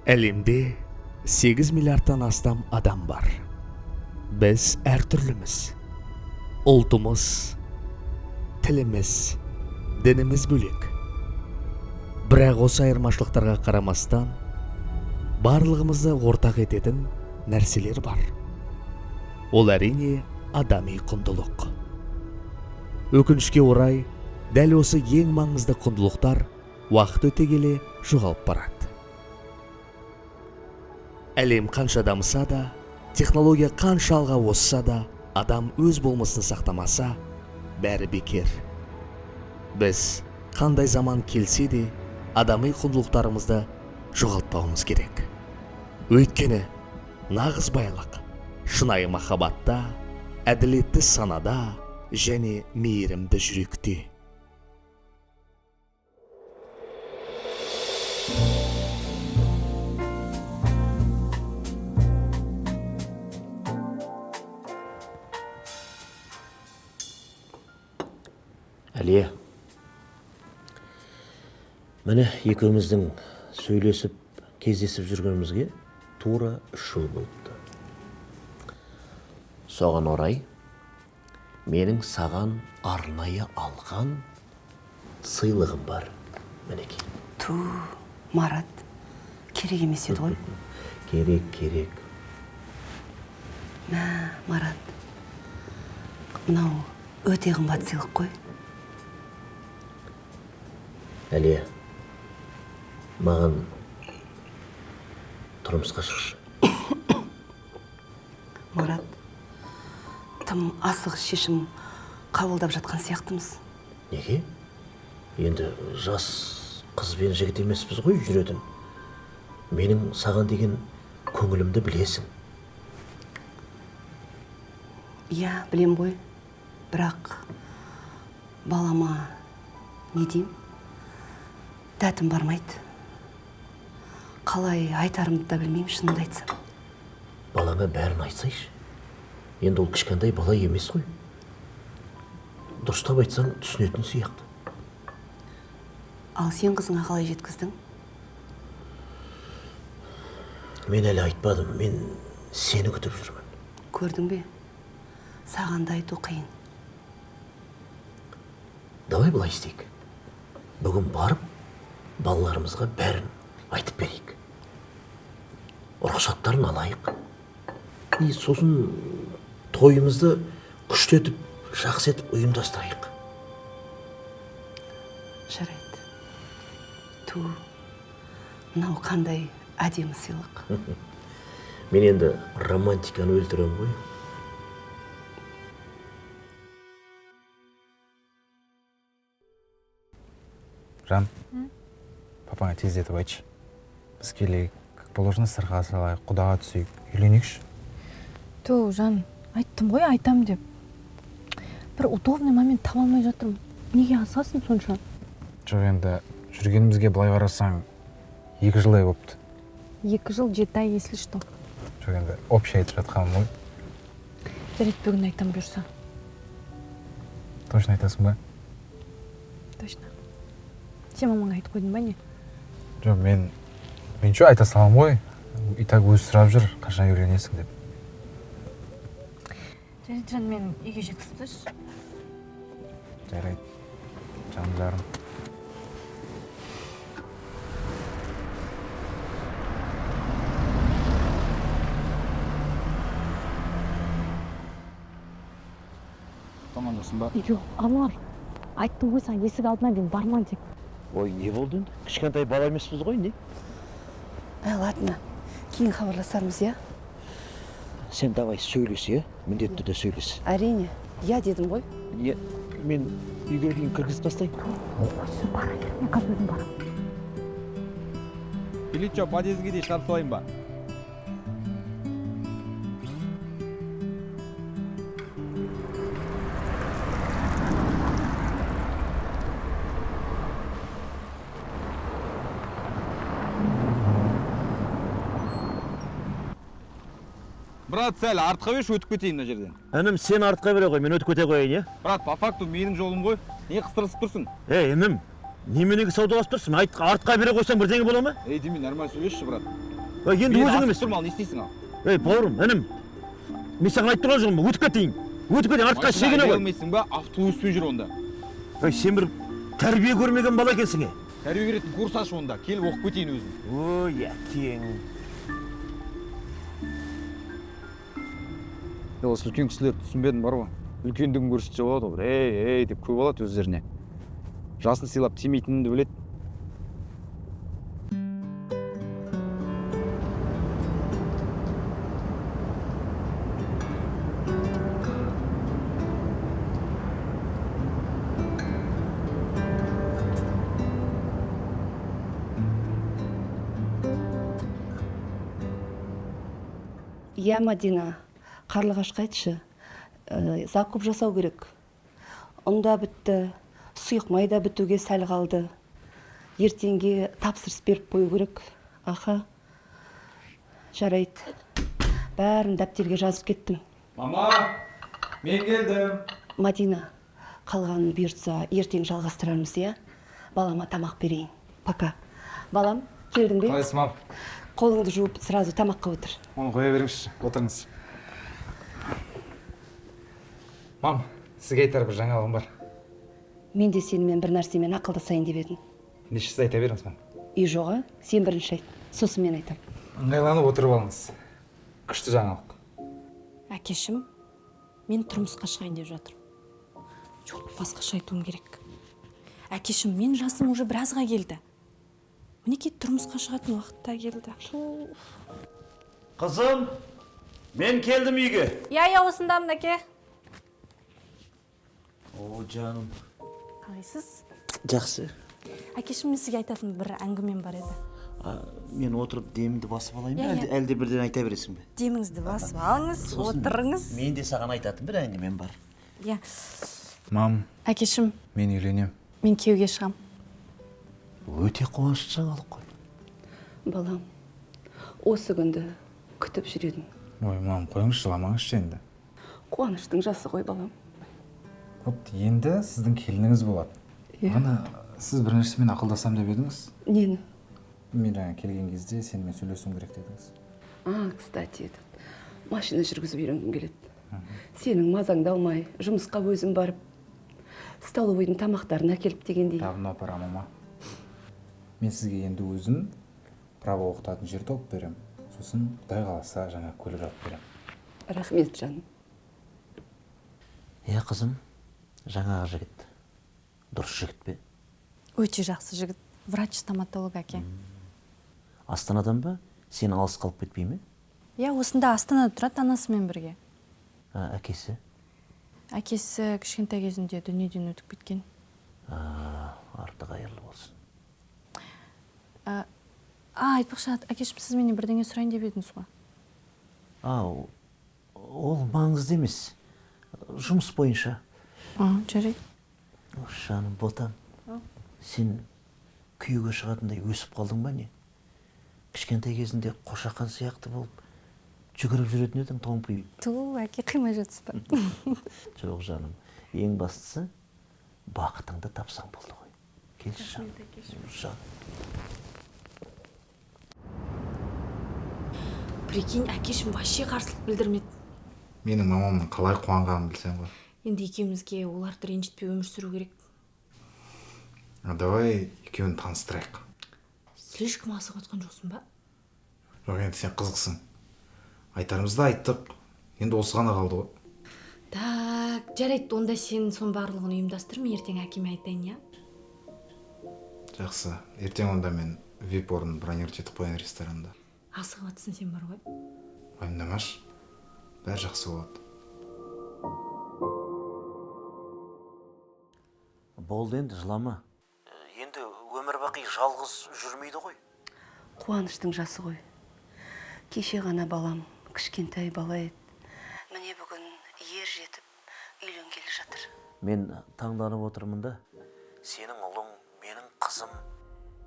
Әлемде 8 миллиардтан астам адам бар. Біз әртүрліміз. Ұлтымыз, тіліміз, дініміз бөлек. Бірақ осы айырмашылықтарға қарамастан, барлығымызды ортақ ететін нәрселер бар. Ол, әрине, адами құндылық. Өкінішке орай, дәл осы ең маңызды құндылықтар уақыт өте келе жоғалып барады. Әлем қанша дамыса да, технология қанша алға озса да, адам өз болмысын сақтамаса, бәрі бекер. Біз қандай заман келсе де, адами құндылықтарымызды жоғалтпауымыз керек. Өйткені нағыз байлық шынайы махаббатта, әділетті санада және мейірімді жүректе. Әлия, міне, екеуміздің сөйлесіп, кездесіп жүргенімізге тура 3 жыл болыпты. Соған орай менің саған арнайы алған сыйлығым бар, мінекей. Ту, Марат, керек емес еді ғой. Керек, керек. Мә, Марат, мынау өте қымбат сыйлық қой. Әлия, маған тұрмысқа шықшы. Марат, тым асығыс шешім қабылдап жатқан сияқтымыз. Неге енді? Жас қыз бен жігіт емеспіз ғой жүретін. Менің саған деген көңілімді білесің. Иә, білем ғой, бірақ балама не деймін, дәтім бармайды. Қалай айтарымды да білмеймін, шынымды айтсам. Балаңа бәрін айтсайшы енді. Ол кішкентай бала емес қой, дұрыстап айтсаң, түсінетін сияқты. Ал сен қызыңа қалай жеткіздің? Мен әлі айтпадым, мен сені күтіп жүрмін. Көрдің бе, саған да айту қиын. Давай былай істейік: бүгін барып, балаларымызға бәрін айтып берейік, рұқсаттарын алайық и сосын тойымызды күштетіп, жақсы етіп ұйымдастырайық. Жарайды. Ту, мынау қандай әдемі сыйлық! Мен енді романтиканы өлтіремін ғой. Жан, папаңа тездетіп айтшы, біз келейік, как положено сырға салайық, құдаға түсейік, үйленейікші. Ту, жан, айттым ғой айтам деп. Бір удобный момент таба алмай жатырмын. Неге асығасың сонша? Жоқ, енді жүргенімізге былай қарасаң, 2 жылдай болыпты. 2 жыл 7 ай, если что. Жоқ, енді общий айтып жатқаным ғой. Жарайды, бүгін айтам, бұйырса. Точно айтасың ба? Точно. Сен мамаңа айтып қойдың ба, не? Жоқ, мен че, айта саламын ғой, и так өзі сұрап жүр, қашан үйленесің деп. Жарайды, жан, мен үйге жеткізіп тасташы. Жарайды, жаным жарым. Тоңған жоқсың ба? Жоқ, Ануар, айттым ғой саған, есік алдына дейін барма деп. Ой, не болды енді? Кішкентай бала емеспіз ғой, не? Ә, ладно, кейін хабарласармыз, иә? Сен давай сөйлес, иә, міндетті түрде сөйлес. Әрине, иә дедім ғой. Не, мен үйге дейін кіргізіп тастайын. Қойшы, бара бер, мен қазір өзім барамын. Или че, подъездге дейін шығарып салайын ба? Брат, сәл артқа берші, өтіп кетейін мына жерден. Інім, сен артқа бере ғой, мен өтіп кете қояйын, иә? Брат, по факту менің жолым ғой, не қыстырысып тұрсың? Ей, інім, неменеге саудаласып тұрсың? Айт, артқа бере қойсаң, бірдеңе бола ма? Ей, Деме, нормально сөйлесші, брат. Енді өзің емес. Тұрмын, ал не істейсің ал? Ей, бауырым, інім. Мен саған айтып тұрған жоқпын, өтіп кетейін. Өтіп кетейін, артқа шегіне ғой. Алмайсың ба? Автобуспен жүр онда. Ей, сен бір тәрбие көрмеген бала екенсің, е. Тәрбие беретін курс аш онда. Келіп оқып кетейін өзім. Ой, әкең. Осы үлкен кісілерді түсінбедім бар ғой. Үлкендігін көрсетсе болады ғой. Ей, ей деп көп алады өздеріне. Жасын сыйлап тимейтінін де біледі. Иә, Мадина, Қарлығашқа айтшы, закуп жасау керек. Ұн да бітті, сұйық май да бітуге сәл қалды. Ертеңге тапсырыс беріп қою керек. Аха, жарайды. Бәрін дәптерге жазып кеттім. Мама, мен келдім. Мадина, қалғанын бұйыртса ертең жалғастырамыз, иә? Балама тамақ берейін. Пока. Балам, келдің бе? Қалайсың, мам? Қолыңды жуып, сразу тамаққа отыр. Оны қоя беріңізші, отырыңыз. Мам, сізге айтар бір жаңалығым бар. Мен де сенімен бір нәрсемен ақылдасайын деп едім. Ендеше сіз айта беріңіз, мам. Үй жоға, сен бірінші айт, сосын мен айтам. Ыңғайланып отырып алыңыз. Күшті жаңалық. Әкешім, мен тұрмысқа шығайын деп жатырмын. Жоқ, басқаша айтуым керек. Әкешім, мен жасым уже біразға келді. Мінекей тұрмысқа шығатын уақыт та келді. Қызым, мен келдім үйге. Иә, иә, осындамын, әке. О, жаным. Қалайсыз? Жақсы. Әкешім, мен сізге айтатын бір әңгімем бар еді. Мен отырып демімді басып алайын ба? Әлде бірден айта бересің бе? Деміңізді басып алыңыз, отырыңыз. Мен де саған айтатын бір әңгімем бар. Иә. Мам. Әкешім. Мен үйленем. Мен күйеуге шығам. Өте қуанышты жаңалық қой. Балам, осы күнді күтіп жүр едім. Ой, мам, қойыңызшы, жыламаңызшы енді. Қуаныштың жасы ғой, балам. Вот енді сіздің келініңіз болады. Ана, сіз бір нәрсемен ақылдасам деп едіңіз? Нені? Мен жаңа келген кезде сенімен сөйлесуім керек дедіңіз. А, кстати, этот, машина жүргізіп үйренгім келеді. Сенің мазаңды алмай, жұмысқа өзім барып, столовойдың тамақтарын әкеліп дегендей. Давно пора, мама. Мен сізге енді өзім право оқытатын жер тауып берем. Сосын Құдай қаласа жаңа көлік алып берем. Рахмет, жаным. Иә, қызым, жаңағы жігіт. Дұрыс жігіт пе? Өте жақсы жігіт. Врач-стоматолог әке. Астанадан ба? Сен алыс қалып кетпей ме? Иә, осында Астанада тұрады анасымен бірге. Әкесі? Әкесі кішкентай кезінде дүниеден өтіп кеткен. Арты қайырлы болсын. Айтпақшы, әкешім, сіз менен бірдеңе сұрайын деп едіңіз ғой? Ол маңызды емес. Жұмыс бойынша. Жарайды. Жаным, ботам, сен күйеуге шығатындай өсіп қалдың ба не? Кішкентай кезінде қошақан сияқты болып жүгіріп жүретін едің, томпиып. Ту, әке, қимай жатсыз ба? Жоқ, жаным, ең бастысы бақытыңды тапсаң болды ғой. Келші, жаным. Жаным. Прикинь, әкешім вообще қарсылық білдірмеді. Менің мамамның қалай қуанғанын білсең ғой. Енді екеумізге оларды ренжітпей өмір сүру керек. Давай екеуін таныстырайық. Слишком асығып отқан жоқсың ба? Жоқ, енді сен қызықсың. Айтарымызды айттық. Енді осы ғана қалды ғой. Так, жарайды, онда сен соның барлығын ұйымдастыр, мен ертең әкеме айтайын, иә? Жақсы, ертең онда мен вип орын бронировать етіп қояйын ресторанда. Асығып атсың сен бар ғой. Уайымдамашы, бәрі жақсы болады. Болды енді, жылама. Енді өмір бақи жалғыз жүрмейді ғой. Қуаныштың жасы ғой. Кеше ғана балам, кішкентай бала еді. Міне бүгін ер жетіп, үйленгелі жатыр. Мен таңданып отырмын да. Сенің ұлың, менің қызым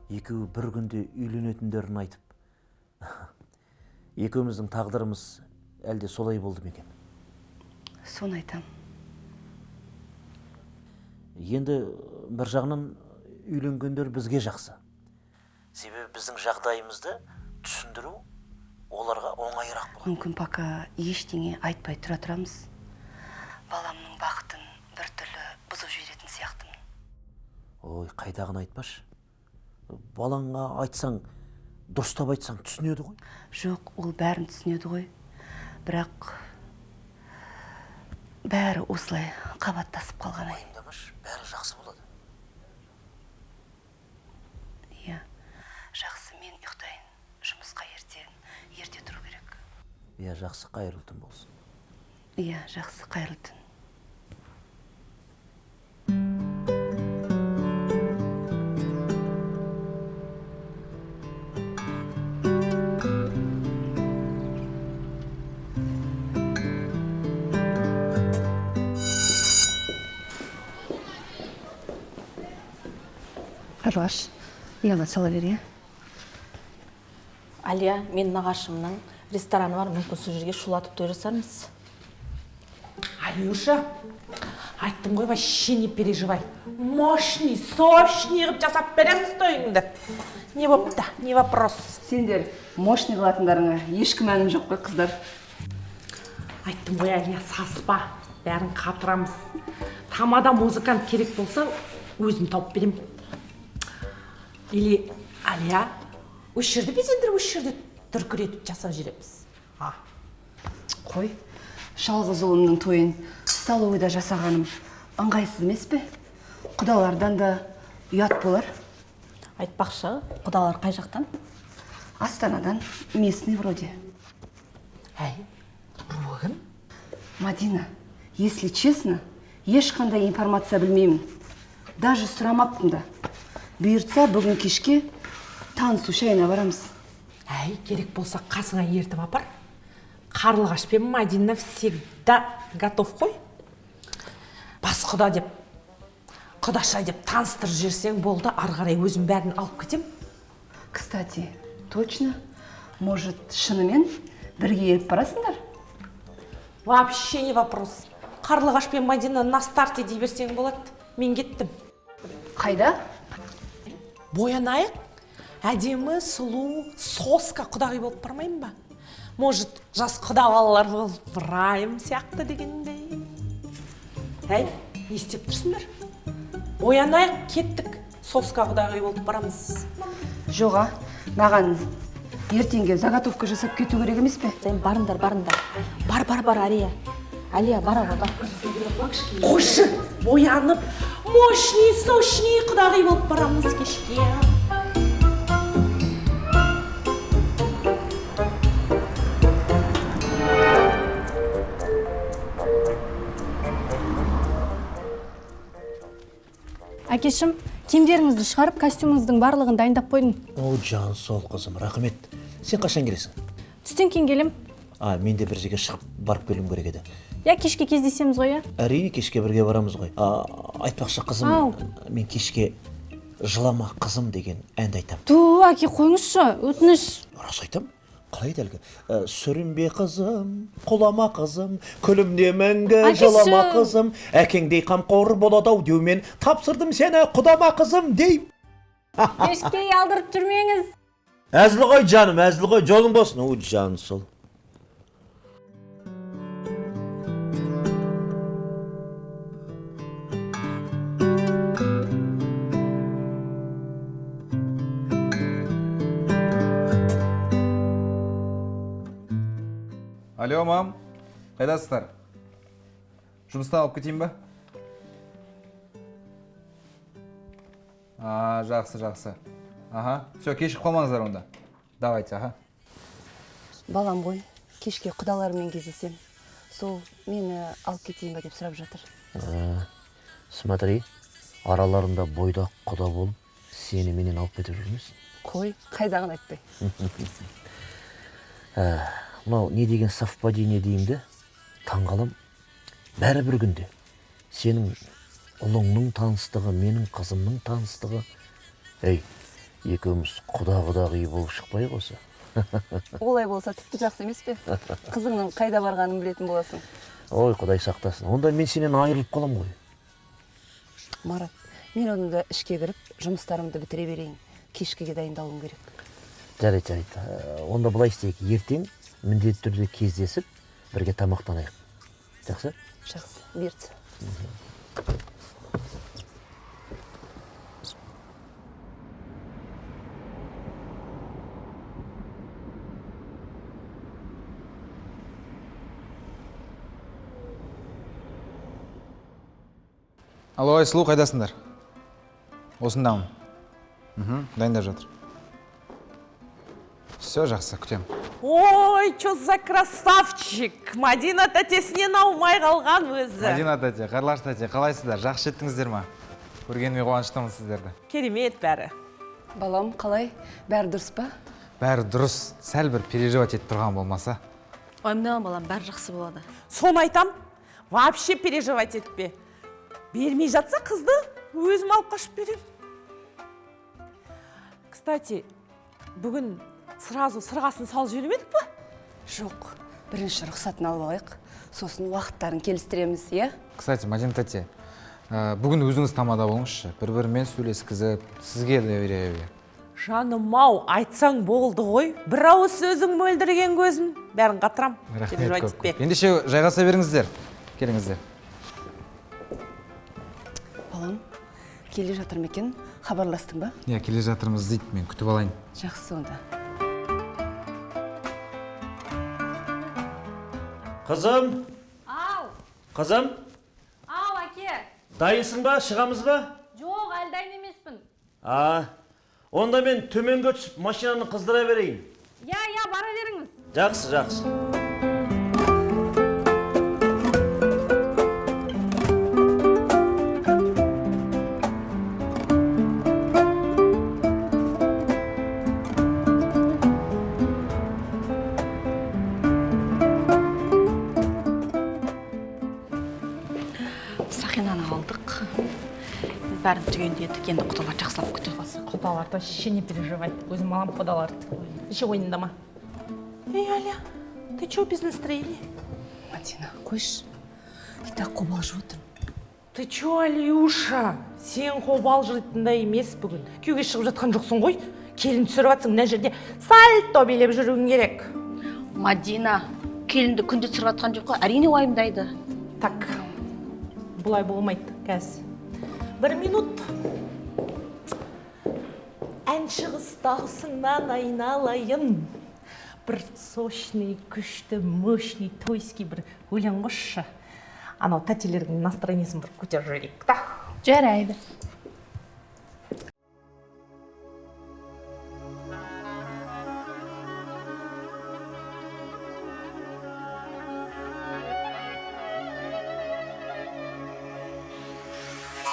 екеуі бір күнде үйленетіндерін айтып. Екеуміздің тағдырымыз әлде солай болды ма екен? Соны айтам. Енді бір жағынан үйленгендер бізге жақсы. Себебі біздің жағдайымызды түсіндіру Оларға оңайырақ болады. Мүмкін, пока ештеңе айтпай тұра тұрамыз. Баламның бақытын біртүрлі бұзып жіберетін сияқтымын. Ой, қайдағыны айтпашы. Балаңа айтсаң, дұрыстап айтсаң, түсінеді ғой. Жоқ, ол бәрін түсінеді ғой, бірақ бәрі осылай қабаттасып қалған ай. Уайымдамашы, бәрі жақсы болады. Иә, жақсы, мен ұйықтайын. Жұмысқа ертең ерте тұру керек. Иә, жақсы, қайырлы түн болсын. Иә, жақсы, қайырлы түн. Қарлығаш, ұяла сала бер, иә. Әлия, мен нағашымның рестораны бар, мүмкін, сол жерге шулатып той жасармыз. Алюша, айттым ғой, вообще не переживай. Мощный, сочный қылып жасап береміз тойыңды. Не бопты, не вопрос. Сендер мощный қылатындарыңа еш күмәнім жоқ қой, қыздар. Айттым ғой, Әлия, саспа. Бәрін қатырамыз. Тамада, музыкант керек болса, өзім тауып берем. Или, Әлия, осы жерде безендіріп, осы жерде дүркіретіп жасап жібереміз. А. Қой, жалғыз ұлымның тойын столовыйда жасағаным ыңғайсыз емес пе? Құдалардан да ұят болар. Айтпақшы, құдалар қай жақтан? Астанадан, местный вроде. Әй, руы кім? Мадина, если честно, ешқандай информация білмеймін. Даже сұрамаппын да. Бұйыртса, бүгін кешке танысу шайына барамыз. Әй, керек болса, қасыңа ертіп апар. Қарлығаш пен Мадина всегда готов қой. Бас құда деп, құдаша деп таныстырып жіберсең болды, ары қарай өзім бәрін алып кетем. Кстати, точно, может, шынымен бірге еріп барасыңдар? Вообще не вопрос. Қарлығаш пен Мадина на старте дей берсең болады. Мен кеттім. Қайда? Боянайық. Әдемі, сұлу, соска құдағи болып бармаймын ба? Может, жас құда балалар болып райым сияқты дегендей. Әй, не істеп тұрсыңдар? Боянайық, кеттік. Соска құдағи болып барамыз. Жоға, маған ертеңге заготовка жасап кету керек емес пе? Сен барыңдар, барыңдар. Бар, бар, бар, Ария. Әлия, бара ғой, бар. Қойшы, боянып, мощный, сочный құдағи болып барамыз кешке. Әкешім, киімдеріңізді шығарып, костюміңіздің барлығын дайындап қойдым. О, жан сол қызым, рахмет. Сен қашан келесің? Түстен кейін келем. А, мен де бір жерге шығып барып келуім керек еді. Иә, кешке кездесеміз ғой, иә? Әрине, кешке бірге барамыз ғой. А, айтпақшы, қызым, Ау. мен кешке «Жылама, қызым» деген әнді айтамын. Ту, әке, қойыңызшы, өтініш. Рас айтам. Қалай еді әлгі? Сүрінбе, қызым, құлама, қызым, күлімде мәңгі Әкеші! жылама, қызым, әкеңдей қамқор болады ау деумен тапсырдым сені құдама, қызым, дейм. Кешке алдырып жүрмеңіз. Әзіл ғой, жаным, әзіл ғой, жолың болсын. О, жан сол. Алло, мам, қайдасыздар? Жұмыстан алып кетейін ба? А, жақсы, жақсы. Аха, все, кешігіп қалмаңыздар онда. Давайте, аха. Балам ғой, кешке құдаларыммен кездесем. Сол мені алып кетейін ба деп сұрап жатыр. Смотри, араларында бойдақ құда болып, сені менен алып кетіп жүрмесін. Қой, қайдағын айтпай. Мынау не деген совпадение деймін де, таңғалам. Бәрі бір күнде. Сенің ұлыңның таныстығы, менің қызымның таныстығы. Ей, екеуміз құда құдағи болып шықпайық осы. Олай болса, тіпті жақсы емес пе? Қызыңның қайда барғанын білетін боласың. Ой, құдай сақтасын. Онда мен сенен айырылып қалам ғой. Марат, мен онда ішке кіріп, жұмыстарымды бітіре берейін. Кешкіге дайындалуым керек. Жарайды, жарайды. Онда былай істейік. Ертең міндетті түрде кездесіп, бірге тамақтанайық. Жақсы? Жақсы, бұйыртса. Алло, Айсұлу, қайдасыңдар? Осындамын. Дайындап жатыр. Все, жақсы, күтемін. Ой, чё за красавчик! Мадина тәтесінен аумай қалған өзі. Мадина тәте, Қарлығаш тәте, қалайсыздар? Жақсы жеттіңіздер ма? Көргеніме қуаныштымын сіздерді. Керемет бәрі. Балам, қалай? Бәрі дұрыс па? Бәрі дұрыс. Сәл бір переживать етіп тұрған болмаса. Уайымдама балам, бәрі жақсы болады. Соны айтам, вообще переживать етпе. Бермей жатса қызды өзім алып қашып берем. Кстати, бүгін сразу сырғасын салып жібермедік па? Жоқ, бірінші рұқсатын алып алайық, сосын уақыттарын келістіреміз, иә? Кстати, Мадина тәте, бүгін өзіңіз тамада болыңызшы. Бір-бірімен сөйлескізіп, сізге доверяю я. Жаным-ау, айтсаң болды ғой. Бір ауыз сөзің мөлдіреген көзім. Бәрін қатырам. Рахмет Переживать көп. етпе. Ендеше жайғаса беріңіздер. Келіңіздер. Балам, келе жатыр ма екен? Хабарластың ба? Иә, келе жатырмыз дейді, мен күтіп алайын. Жақсы онда. Қызым. Ау. Қызым. Ау, әке. Дайынсың ба? Шығамыз ба? Жоқ, әлі дайын емеспін. А, онда мен төменге түсіп машинаны қыздыра берейін. Иә, иә, бара беріңіз. Жақсы, жақсы. Сақинаны алдық. Бәрін түгендедік. Енді құдалар жақсылап күтіп алсын. Құдаларды вообще не переживай. Өзім алам құдаларды. Еще ойындама. Эй, Аля, ты чё без настроения? Мадина, қойшы. И так қобалжып отырмын. Ты чё, Алюша? Сен қобалжитындай емес бүгін. Күйеуге шығып жатқан жоқсың ғой. Келін түсіріп жатсың, мына жерде сальто билеп жүруің керек. Мадина, келінді күнде түсіріп жатқан жоқ қой, әрине уайымдайды. Так, бұлай болмайды қазір. Бір минут. Әнші қыз дауысыңнан айналайын. Бір сочный, күшті, мощный, тойский бір өлең қосшы. Анау тәтелердің настроениесін бір көтеріп жіберейік та. Жарайды.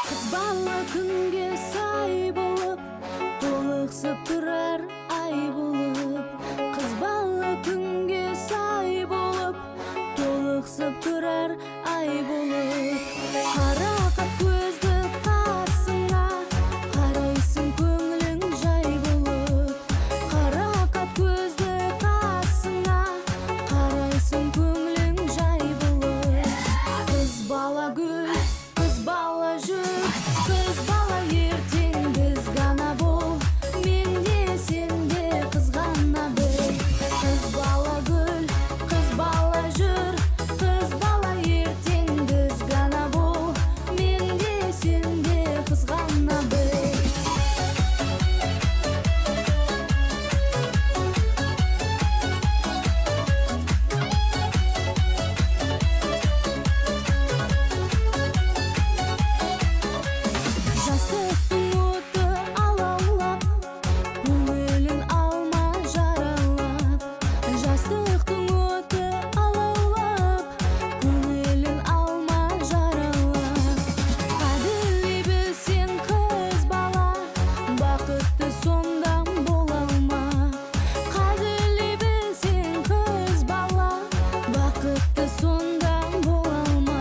Қыз бала күнге сай болып, толықсып тұрар ай болып. Қыз бала күнге сай болып, толықсып тұрар ай болып. Қарақат көзді қасыңа, қарайсың көңілің жай болып. Қарақат көзді қасыңа, қарайсың көңілің жай болып. Қыз бала гүл, қыз бала жүр, қыз бала ертең біз ғана бол. Мен де сен де қызғана біл. Қыз бала гүл, қыз бала жүр, қыз бала ертең біз ғана бол. Мен де сен де қызғана біл. Жастықтың оты алаулап, көңілін алма жаралап. Жастықтың оты алаулап, көңілін алма жаралап. Қадірлей білсең қыз бала, бақытты сонда бола алма. Қадірлей білсең қыз бала, бақытты сонда бола алма.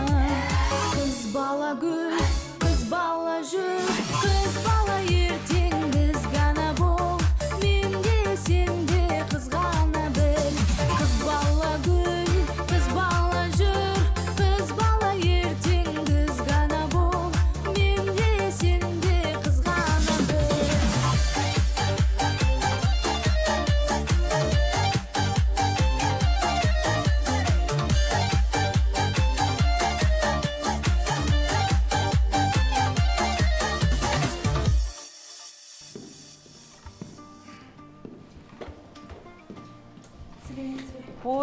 Қыз бала гүл, қыз бала жүр, қыз бала ертең біз ғана бол. Мен де сен де қызғана біл. Қыз бала гүл, қыз бала жүр, қыз бала ертең біз ғана бол. Мен де сен де қызғана біл.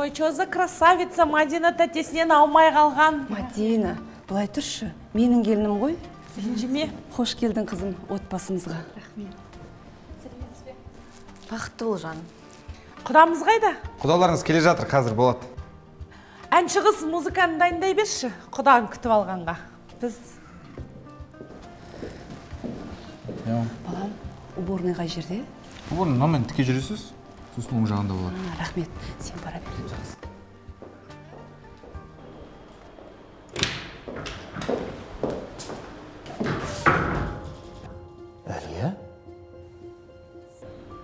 Ой, чё за красавица Мадина тәтесінен аумай қалған. Мадина, былай тұршы, менің келінім ғой. Ренжіме. Қош келдің қызым отбасымызға. Рахмет. Бақытты бол жаным. Құдамыз қайда? Құдаларыңыз келе жатыр, қазір болады. Әнші қыз музыканы дайындай берші, құданы күтіп алғанға. Біз Балам, уборный қай жерде? Уборный мынамен тіке жүресіз, сосын оң жағында болады. Рахмет, сен бара бер. Әлия?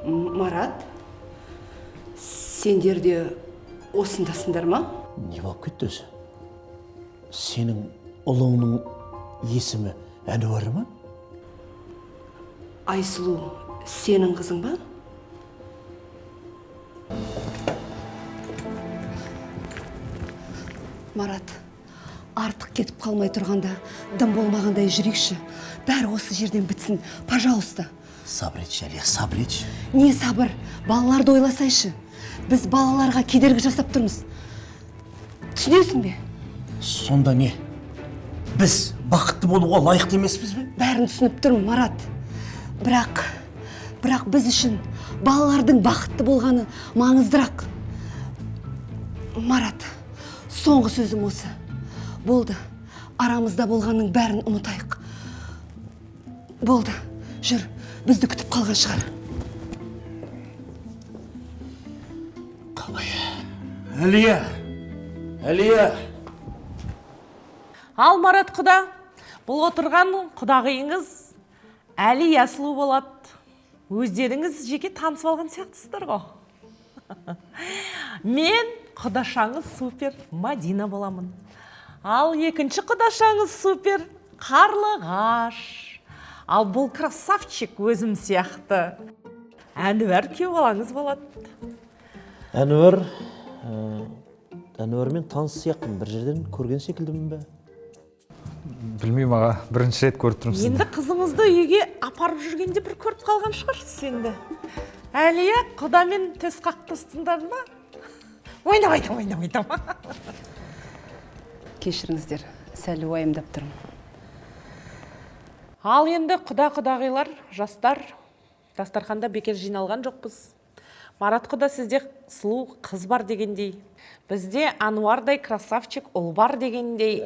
Марат, сендер де осындасыңдар ма? Не болып кетті өзі? Сенің ұлыңның есімі Әнуар ма? Айсұлу сенің қызың ба? Марат, артық кетіп қалмай тұрғанда, дым болмағандай жүрейікші. Бәрі осы жерден бітсін, пожалуйста. Сабыр етші, Әлия, сабыр етші. Не сабыр, балаларды ойласайшы. Біз балаларға кедергі жасап тұрмыз. Түсінесің бе? Сонда не? Біз бақытты болуға лайықты емеспіз бе? Бәрін түсініп тұрмын, Марат. Бірақ біз үшін балалардың бақытты болғаны маңыздырақ. Марат, соңғы сөзім осы. Болды, арамызда болғанның бәрін ұмытайық. Болды, жүр, бізді күтіп қалған шығар. Қалай? Әлия! Әлия! Ал Марат құда, бұл отырған құдағиыңыз Әлия сұлу болады. Өздеріңіз жеке танысып алған сияқтысыздар ғой. Мен құдашаңыз супер Мадина боламын. Ал екінші құдашаңыз супер Қарлығаш. Ал бұл красавчик өзім сияқты. Әнуар күйеу балаңыз болады. Әнуар, Әнуармен таныс сияқтымын, бір жерден көрген секілдімін бе? Білмеймін аға, бірінші рет көріп тұрмын сізді. Енді қызыңызды үйге апарып жүргенде бір көріп қалған шығарсыз енді. Әлия, құдамен төс қақтырсыңдар ма? Ойнап айтам, ойнап айтам. Кешіріңіздер, сәл уайымдап тұрмын. Ал енді құда-құдағилар, жастар, дастарханда бекер жиналған жоқпыз. Марат құда, сізде сұлу қыз бар дегендей, бізде Ануардай красавчик ұл бар дегендей.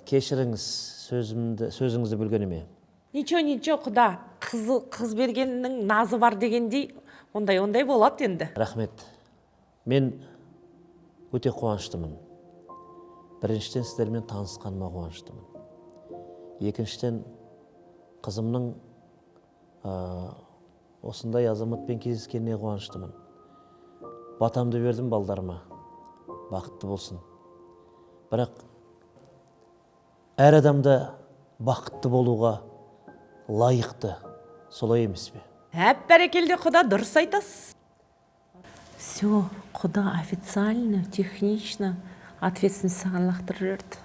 Кешіріңіз, сөзіңізді бөлгеніме. Ничего, ничего, құда, қыз бергеннің назы бар дегендей, ондай болады енді. Рахмет. Мен өте қуаныштымын. Біріншіден, сіздермен танысқаныма қуаныштымын. Екіншіден, қызымның осындай азаматпен кездескеніне қуаныштымын. Батамды бердім балдарыма, бақытты болсын. Бірақ әр адамда бақытты болуға лайықты, солай емес пе? Әп бәрекелді құда, дұрыс айтасыз. Все, құда официально, технично ответственность саған лақтырып жіберді.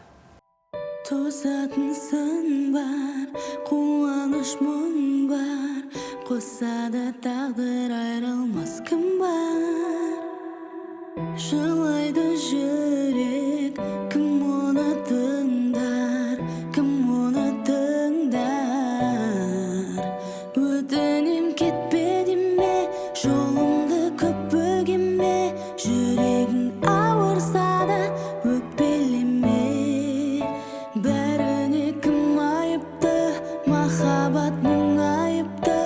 Тосатын сын бар, қуаныш мұң бар, қосса да тағдыр айырылмас кім бар? Жылайды жүрек, кім оны тыңдар, кім оны тыңдар? Өтінем кетпе деме, жолымды көп бөгеме, жүрегің ауырса да өкпелеме. Бәріне кім айыпты, махаббат мұң айыпты,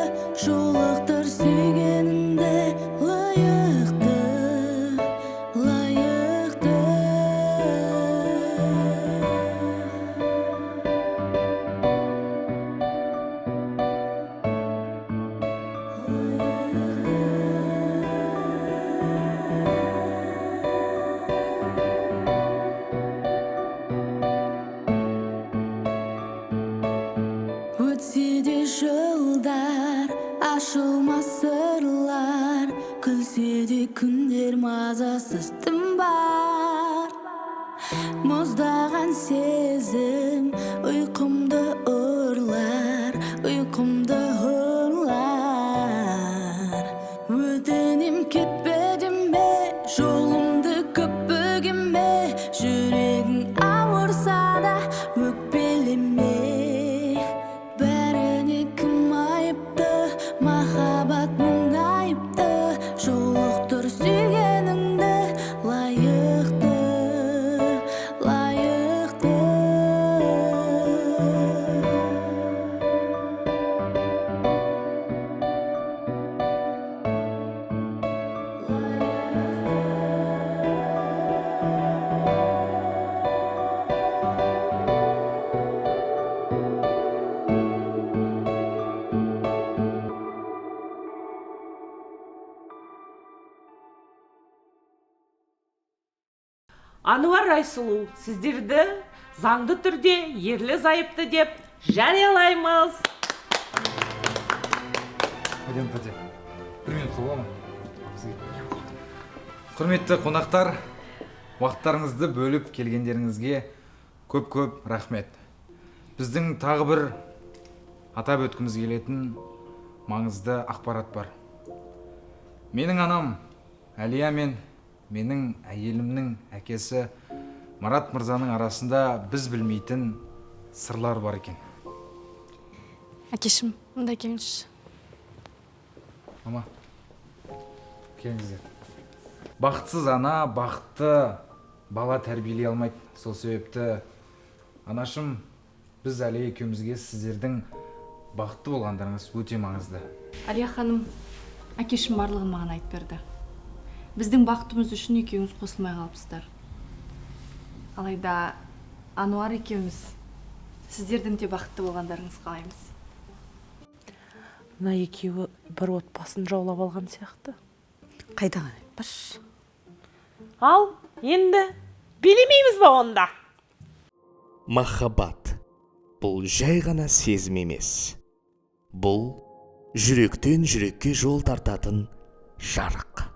жолықтыр сүйгеніңді лайықты, лайықты. Өтсе де жылдар, ашылмас сырлар, күлсе де күндер мазасыз тым бар. Мұздаған сезім ұйқымды ұрлар, ұйқымды ұрлар. Өтінем кетпе деме, жолымды көп Ануар, Айсұлу, сіздерді заңды түрде ерлі зайыпты деп жариялаймыз. Әдем пәте, бір минут бола ма? Құрметті қонақтар, уақыттарыңызды бөліп келгендеріңізге көп-көп рахмет. Біздің тағы бір атап өткіміз келетін маңызды ақпарат бар. Менің анам Әлия мен менің әйелімнің әкесі Марат мырзаның арасында біз білмейтін сырлар бар екен. Әкешім, мында келіңізші. Мама, келіңіздер. Бақытсыз ана бақытты бала тәрбиелей алмайды. Сол себепті анашым, біз Әлия екеумізге сіздердің бақытты болғандарыңыз өте маңызды. Әлия ханым, әкешім барлығын маған айтып берді. Біздің бақытымыз үшін екеуіңіз қосылмай қалыпсыздар. Алайда Ануар екеуміз сіздердің де бақытты болғандарыңыз қалаймыз. Мына екеуі бір отбасын жаулап алған сияқты. Қайда айтпашы. Ал, енді билемейміз ба онда? Махаббат бұл жай ғана сезім емес. Бұл жүректен жүрекке жол тартатын жарық.